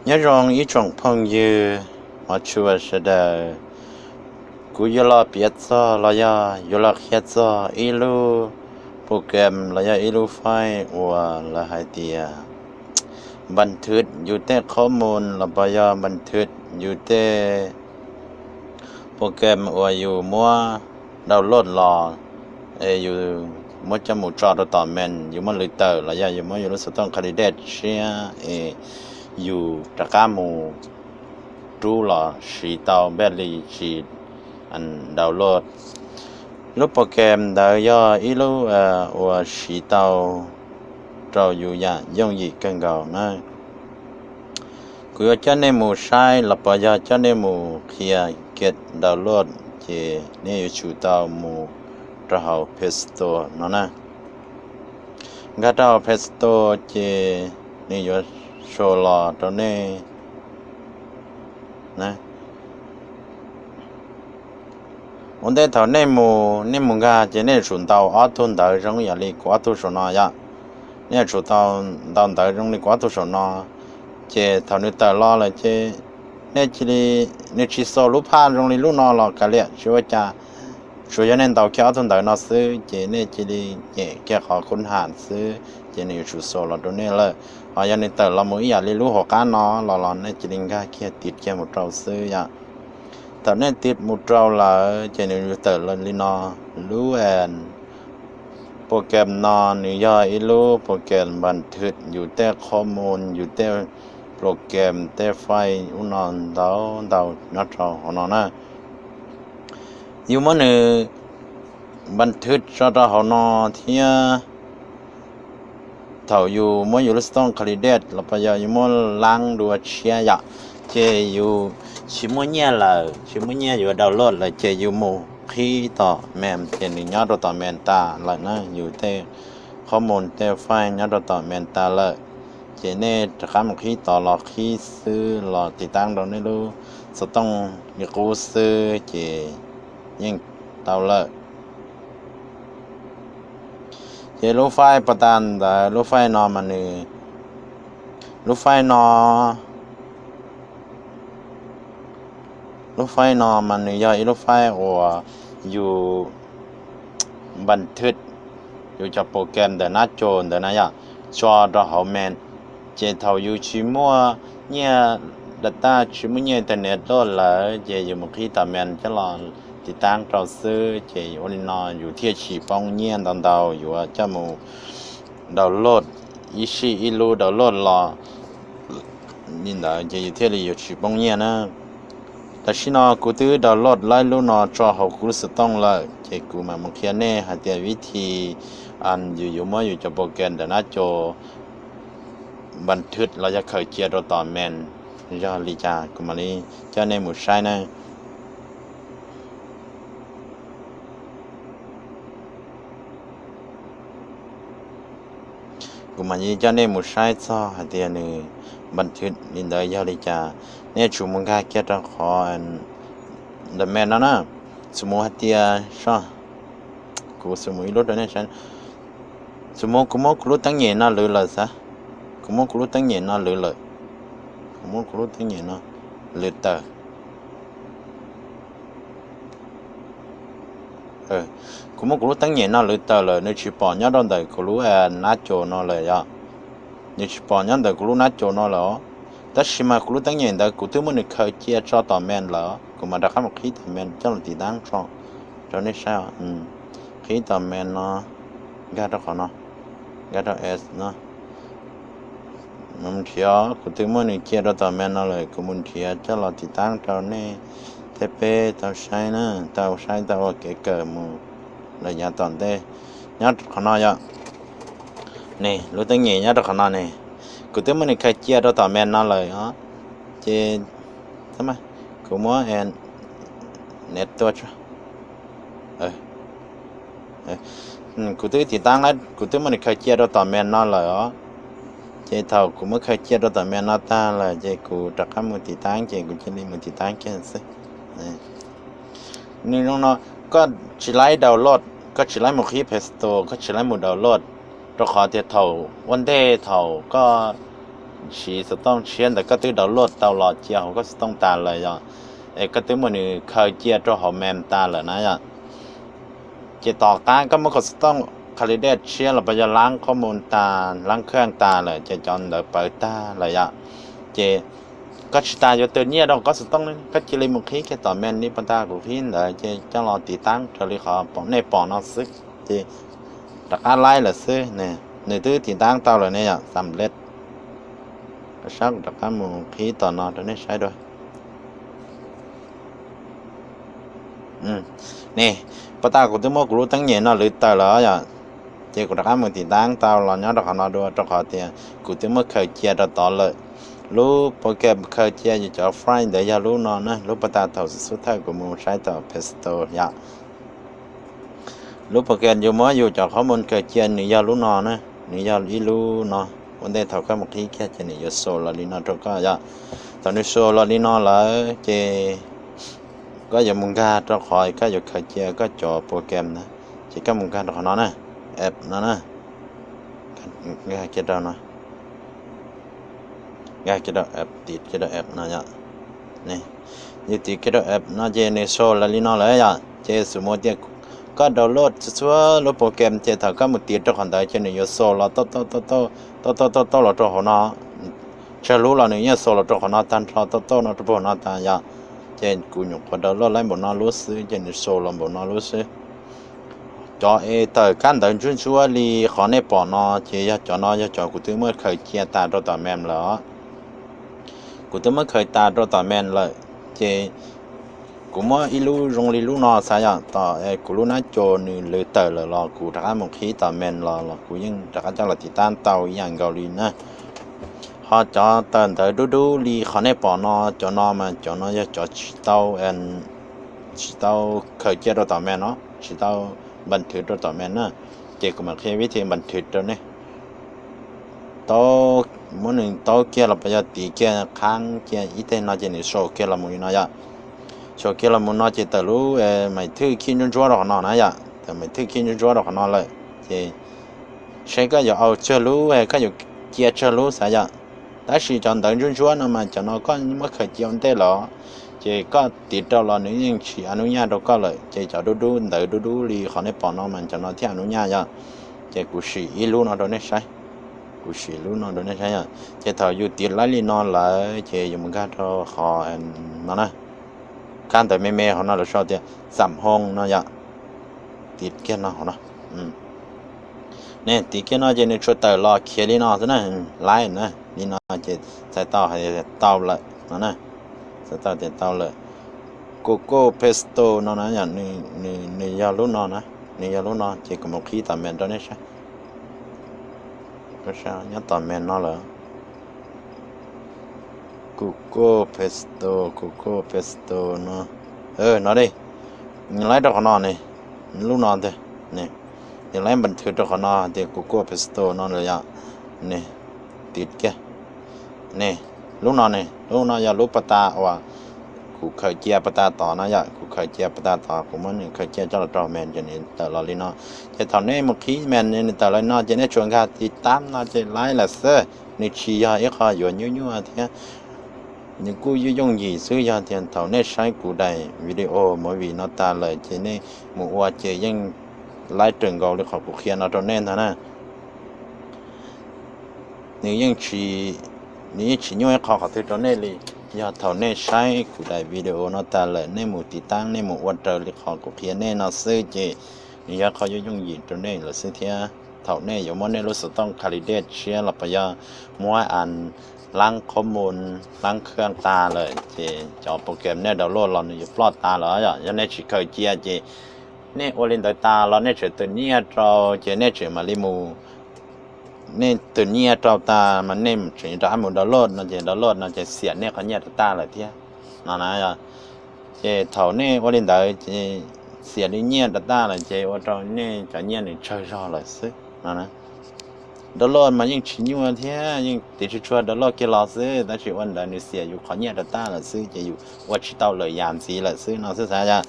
Nyob zoo ib tsoom phooj ywg hmov tshua sawv daws, kuv yuav los piav txog los yog yuav los qhia txog ib lub program los yog ib lub file uas lawv hais tias npas thwv yus tej qhob mus los puas yog npas thwv yus tej program uas yus muab download los, es yus muab coj mus tso rau tom main, yus muab lwv tawm los yog yus muab yus lub xov tooj qha li dej tshiab es yus rov qab mus rub los siv tau npaj li tsis download. Lub program ntawd yog ib lub uas siv tau rau yus yam yooj yim kawg nkaus na. Kuv yuav coj nej mus saib los puas yog coj nej mus qhia kiag download, ces nej yuav tsum tau mus rau hauv Play Store no na. Nkag rau hauv Play Store ces nws yuav show los rau nej. Ua ntej thaum nej mus, nej mus nkag ces nej yuav tsum ntaus ob tug ntawv zoo yam li kuv ob tug saum no yom. Nej yuav tsum ntaus ntawv zoo li kuv ob tug saum no. Ces thaum nws tawm los lawm ces nej cia li, nws tsis xaus lub phaj zoo li lub no los kav liam tsis ua cas. Tsuas yog nej ntaus kiag ob tug ntawv no xwb ces nej cia li nyem kiag qhov kuv ham xwb ces nws yuav tsum xaus los rau nej lawm. Ho yog nws tawm los mus ib yam li lub hauv qab no los los nej cia li nkag kiag tiv kiag mus rau xwb yom. Thaum nej tiv mus rau lawm ces nws yuav tawm li no. Lub program no nws yog ib lub program npas thwv yus tej qhob mus, yus tej program tej file ub no ntau ntau nyob rau hauv no na. Yus muab nws npas thwv tso rau hauv no thiab thaum yus muab yus lub xov tooj qha li dej los puas yog yus muab laab dua tshiab yom, ces yus tsis muaj nyiaj lawm, tsis muaj nyiaj yuav download lawm ces yus mus qhib tom main ces nws nyob rau tom main tas lawm na, yus tej qhob mus tej file nyob rau tom main tas lawm. Ces nej rov qab mus qhib tod los qhib xwb los tiv taab rau nej lub xov tooj li qub xwb ces yeej tau lawm. Ces lub file pas tas ntawd, lub file no mas nws, lub file no, lub file no mas nws yog ib lub file uas yus npas thwv yus cov program ntawm nab cau ntawd na yom, tso rau hauv main. Ces thaum yus tsis muaj nyiaj data, tsis muaj nyiaj internet loj lawm ces yus mus qhib tom main coj los tiv taab rau xwb ces ua li no yus thiaj tsis poob nyiaj ntau ntau yuav coj mus download ib sij ib lub download los li ntawd ces yus thiaj li yuav tsis poob nyiaj na. Tam sim no kuv twb download laib lub no tso hauv kuv lub xov tooj lawm ces kuv mam mus qhia nej hais tias vib thi yus yuav muab yus cov program ntawm nab cau npas thwv los yog khaws cia rau tom main yog li cas, kuv mam li coj nej mus saib na. Kuv mam li coj nej mus saib txog hais tias nws npas thwv li ntawd yog li cas. Nej tsum mus nkag kiag rau qhov ntawm main no na. Xum mus hais tias so, kuv xum mus ib lub rau nej saib. Xum mus kuv muab kuv lub teeb nyem no lwv lawm xav. Kuv muab kuv lub teeb nyem no lwv lawm. Kuv muab kuv lub teeb nyem no lwv tawm. Kuv muab kuv lub teeb nyem no lwv tawm lawm, nws tsis pom nyob rau ntawm kuv lub nab cau no lawm yom. Nws tsis pom nyob ntawm kuv lub nab cau no lawm os. Tab sis mas kuv lub teeb nyem ntawd kuv twb muab nws khaws cia tso tom main lawm, kuv mam rov qab mus qhib tom main coj los tiv taab tso rau nej saib. Qhib tom main no, nkag rau qhov no, nkag rau ads no. Mus nrhiav, kuv twb muab nws cia rau tom main no lawm, kuv mus nrhiav coj los tiv taab rau nej thiab peb tau saib na, tau saib tau ua kev kawm mus lawm yav tom ntej. Nyob qhov no yom, ne lub teeb nyem nyob rau qhov no ne, kuv twb muab nws khaws cia rau tom main no lawm os. Ces kuv muab ne tua tso. Kuv twb tiv taab lawm, kuv twb muab nws khaws cia rau tom main no lawm os. Ces thaum kuv muab khaws cia rau tom main no tag lawm ces kuv rov qab mus tiv taab, ces kuv cia li mus tiv taab kiag xwb. Nws zoo no, koj tsis laib download, koj tsis laib mus qhib Play Store, koj tsis laib mus download, rau qhov tias thaum ua ntej thaum koj siv xov tooj tshiab ntawd koj twb download tau los cia hauv koj xov tooj tas lawm yom, es koj twb muab nws khaws cia rau hauv mem tas lawm na yom. Ces tom qab koj muab koj xov tooj qha li dej tshiab los pas yog lab qhob mus tas lab khaj tas lawm ces cov ntawd pawv tag lawm yom. Ces koj tsis tas yuav tws nyiaj rau koj xov tooj, koj cia li mus qhib kiag tom mem li pas tas kuv qhib ntawd ces coj los tiv taab raws li qhov nej pom no xwb. Ces rov qab laib lawm xwb, nws twb tiv taab tau lawm ne yom, xam lej. Sab kuv rov qab mus qhib tom no rau nej saib dua. Ne, pas tas kuv twb muab kuv lub teeb nyem no lwv tawm lawm yom. Ces kuv rov qab mus tiv taab tau los nyob rau qhov no dua rau qhov tias kuv twb muab khaws cia rau tod lawm. Lub program khaws cia yus cov file ntawd yog lub no na, lub pas tas thaum xub thawj kuv mus saib tom Play Store yom. Lub program yus muab yus cov qhob mus khaws cia nws yog lub no na, nws yog ib lub no. Ua ntej thaum koj mus qhib kiag ces nws yuav show los li no rau koj yom. Thaum nws show los li no lawm ces koj yuav mus nkag rau qhov koj yuav khaws cia koj cov program na, ces koj mus nkag rau qhov no na, app no na, nkag kiag rau no, nkag kiag rau app, tiv kiag rau app no yom. Yus tiv kiag rau app no ces nws show los li no lawm yom. Ces xub mus tias koj download txhua txhua lub program ces thaum koj mus tiv rau qhov ntawd ces nws yuav show los tau tau tau tau los rau hauv no, tsawg lub los nws yeej show los rau qhov no tag nrho tau tau no rau hauv no tas yom. Ces kuv nyuam qhuav download laib npaum no lub xwb ces nws show los npaum no lub xwb. Cov es tawm kab ntawv ntsuab ntsuab li qhov nej pom no ces yog cov no yog cov kuv twb muab khaws cia tas rau tom mem lawm os. Kuv twb muab khaws tas rau tom mem lawm ces kuv muab ib lub zoo li lub no xav yom, tom kuv lub nab co nws lwv tawm lawm los kuv rov qab mus qhib tom mem los los kuv yeej rov qab coj los tiv taab tau ib yam nkaus li na. Ho cov tawm ntawv dub dub li qhov nej pom no, cov no mas cov no yog cov tsis tau, tsis tau khaws cia rau tom mem no, tsis tau npas thwv rau tom mem na. Ces kuv mam qhia vib thim npas thwv rau nej. Tau, muab nws taub kiag los pas yog tiv kiag qhaab kiag ib teg no ces nws sau kiag los mus li no yom. Sau kiag los mus no ces tawm lub maim thwj khij ntsuab ntsuab rau qhov no na yom, tawm maim thwj khij ntsuab ntsuab rau qhov no lawm ces saib koj yuav au tsawg lub, koj yuav cia tsawg lub xav yom. Tab sis cov ntawv ntsuab ntsuab no mas cov no koj muab khaws cia ua ntej lawm, ces koj tiv rau los nws yeej tsis a nub nyaj rau koj lawm, ces cov dub dub ntawv dub dub li qhov nej pom no mas cov no thiaj a nub nyaj yom. Ces kuv sim ib lub no rau nej saib, kuv sim lub no rau nej saib yom. Ces thaum yus tiv laib li no lawm ces yus mus nkag rau qhov no na, kab ntawv me me hauv no lawv sau tias xam hoo no yom. Tiv kiag no hauv no, nej tiv kiag no ces nws tsuas tawm los khiav li no xwb na, laib na, li no ces txhais tau hais tias tau lawm no na, txhais tau tias tau lawm. Google Play Store no na yom, nws yog lub no na, nws yog lub no ces kuv mus qhib tom mem rau nej saib. Nyob tom mem no lawm. Google Play Store, Google Play Store no, no li, laib rau qhov no ne, lub no ntag ne, yus laib npas thwv rau qhov no tias Google Play Store no lawm yom. Ne, tiv kiag ne, lub no ne, lub no yog lub pas tas uas kuv khaws cia pas tas tod no yom, kuv khaws cia pas tas tod, kuv muab nws khaws cia coj los rau mem ces nws tawm los li no. Ces thaum nej mus qhib mem nws tawm los li no ces nej tsuas nkag tiv tab no ces laib lawm xwb, nws tsis yog ib qho yuav nyuaj nyuaj thiab. Nws kuj yooj yooj yim xwb, yog tias thaum nej saib kuv daim video movie no tas lawm ces nej mus ua ces yeej laib raws nkaus li qhov kuv qhia no rau nej ntag na. Nws yeej tsis, nws yeej tsis nyuaj ib qho qhov twg rau nej li. Yog thaum nej saib kuv daim video no tas lawm nej mus tiv tab nej mus ua raws li qhov kuv qhia nej no xwb ces nws yog qhov yooj yooj yim rau nej lawm xwb thiab. Thaum nej yuav muab nej lub xov tooj kha li dej tshiab los pas yog muab a lab qhob mus lab khaj tas lawm ces cov program nej download los nws yuav ploj tas lawm yom. Yog nej tsis khaws cia ces nej ua li ntawd tas los nej tseem tws nyiaj rau ces nej tseem mam li mus, nej tws nyiaj rau tas mas nej tseem rov qab mus download no ces download no ces xiam nej qhov nyiaj rau tas lawm thiab no na. Ces thaum nej ua li ntawd ces xiam li nyiaj rau tas lawm ces ua rau nej cov nyiaj nws tsawg zog lawm xwb no. Download mas yeej tsis nyuaj thiab, yeej tiv tsuj tsuag download kiag los xwb, tab sis ua ntawd nws xiam yus qhov nyiaj rau tas lawm xwb ces yus ua tsis tau lawm yam ntxiv lawm xwb no xwb xav yom.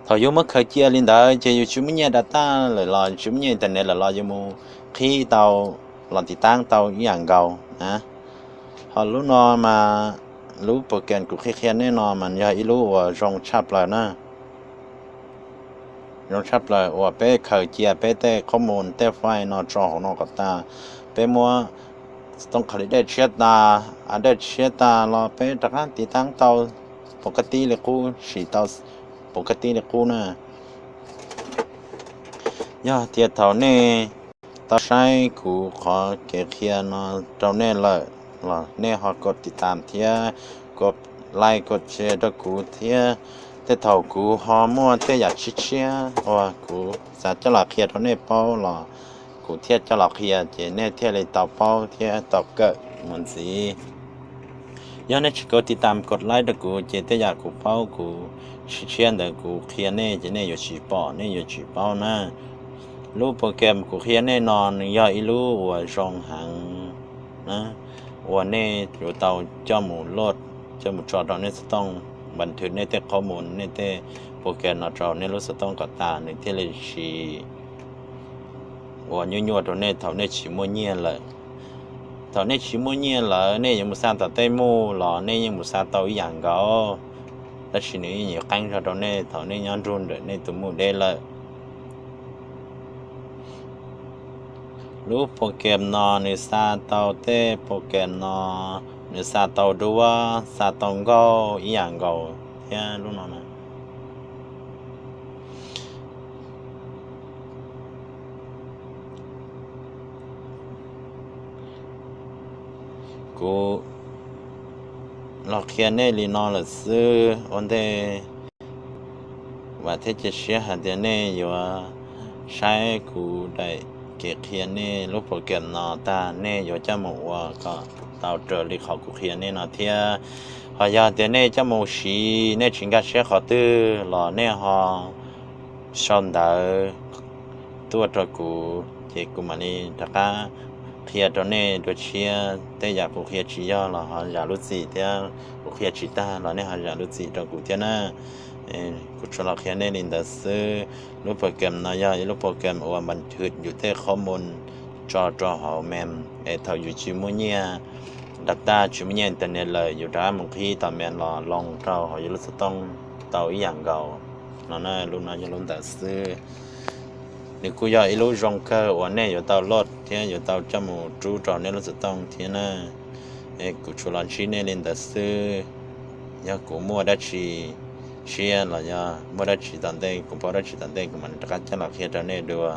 Thaum yus muab khaws cia li ntawd ces yus tsis muaj nyiaj rau tas lawm los tsis muaj nyiaj internet lawm los yus mus qhib tau los tiv taab tau ib yaam nkaus na. Ho lub no mas, lub program kuv qhia qhia nej no mas yog ib lub uas zoo tshaj plaws na. Zoo tshaj plaws uas peb khaws cia peb tej qhob mus tej file no tso hauv no kom tas, peb muab xov tooj qhov li dej tshiab tas, a dej tshiab tas los peb rov qab tiv taab tau pov ka tib li qub, sim tau pov ka tib li qub na. Yog tias thaum nej tau saib kuv qhov kev qhia no rau nej lawm los nej ho kov tiv tam thiab, kov like kov share rau kuv thiab. Tej thaum kuv ho muaj tej yam tshiab tshiab uas kuv xav coj los qhia rau nej paub los kuv thiaj coj los qhia ces nej thiaj li tau paub thiab tau kawm mus ntxiv. Yog nej tsis kov tiv tam kov like rau kuv ces tej yam kuv paub kuv tshiab tshiab ntawd kuv qhia nej ces nej yuav tsis pom nej yuav tsis paub na. Lub program kuv qhia nej no nws yog ib lub uas zoo heev na, uas nej yuav tau coj mus load, coj mus tso rau nej xov tooj, npa thwv nej tej qhob mus nej tej program no rau nej lub xov tooj kom tas nws thiaj li tsis uas nyuaj nyuaj rau nej thaum nej tsis muaj nyiaj lawm. Thaum nej tsis muaj nyiaj lawm nej yuav mus xa tom tej mus los nej yeej mus xa tau ib yam nkaus, tab sis nws yeej yuav qeeb zog rau nej thaum nej nyob nrug ntawm nej tus mus deb lawm. Lub program no nws xa tau tej program no, nws xa tau duab, xa tau nkauj ib yam nkaus thiab lub no na. Kuv los qhia nej li no lawm xwb ua ntej, vam thiab cia siab hais tias nej yuav saib kuv daim kev qhia nej lub program no tag nej yuav coj mus ua kom tau raws li qhov kuv qhia nej no thiab. Ho yog tias nej coj mus siv nej tsis nkag siab qhov twg los nej ho sau ntawv tuaj rau kuv ces kuv mam li rov qab qhia rau nej dua tshiab. Tej yam kuv qhia tsis yog los ho zam lub txim thiab, kuv qhia tsis tag los nej ho zam lub txim rau kuv thiab na. Kuv tsuas los qhia nej li ntawd xwb. Lub program no yog ib lub program uas npa thwv yus tej qhob mus tso rau hauv mem es thaum yus tsis muaj nyiaj data, tsis muaj nyiaj internet lawm yus rov qab mus qhib tom mem los loo rau hauv yus lub xov tooj tau ib yam nkaus no na. Lub no yog lub ntawd xwb. Nws kuj yog ib lub zoo kawg uas nej yuav tau load thiab yuav tau coj mus rub rau nej lub xov tooj thiab na. Kuv tsuas los ntsib nej li ntawd xwb. Yog kuv muaj dab tsi tshiab los yog muaj dab tsi tom ntej, kuv paub dab tsi tom ntej kuv mam rov qab coj los qhia rau nej dua.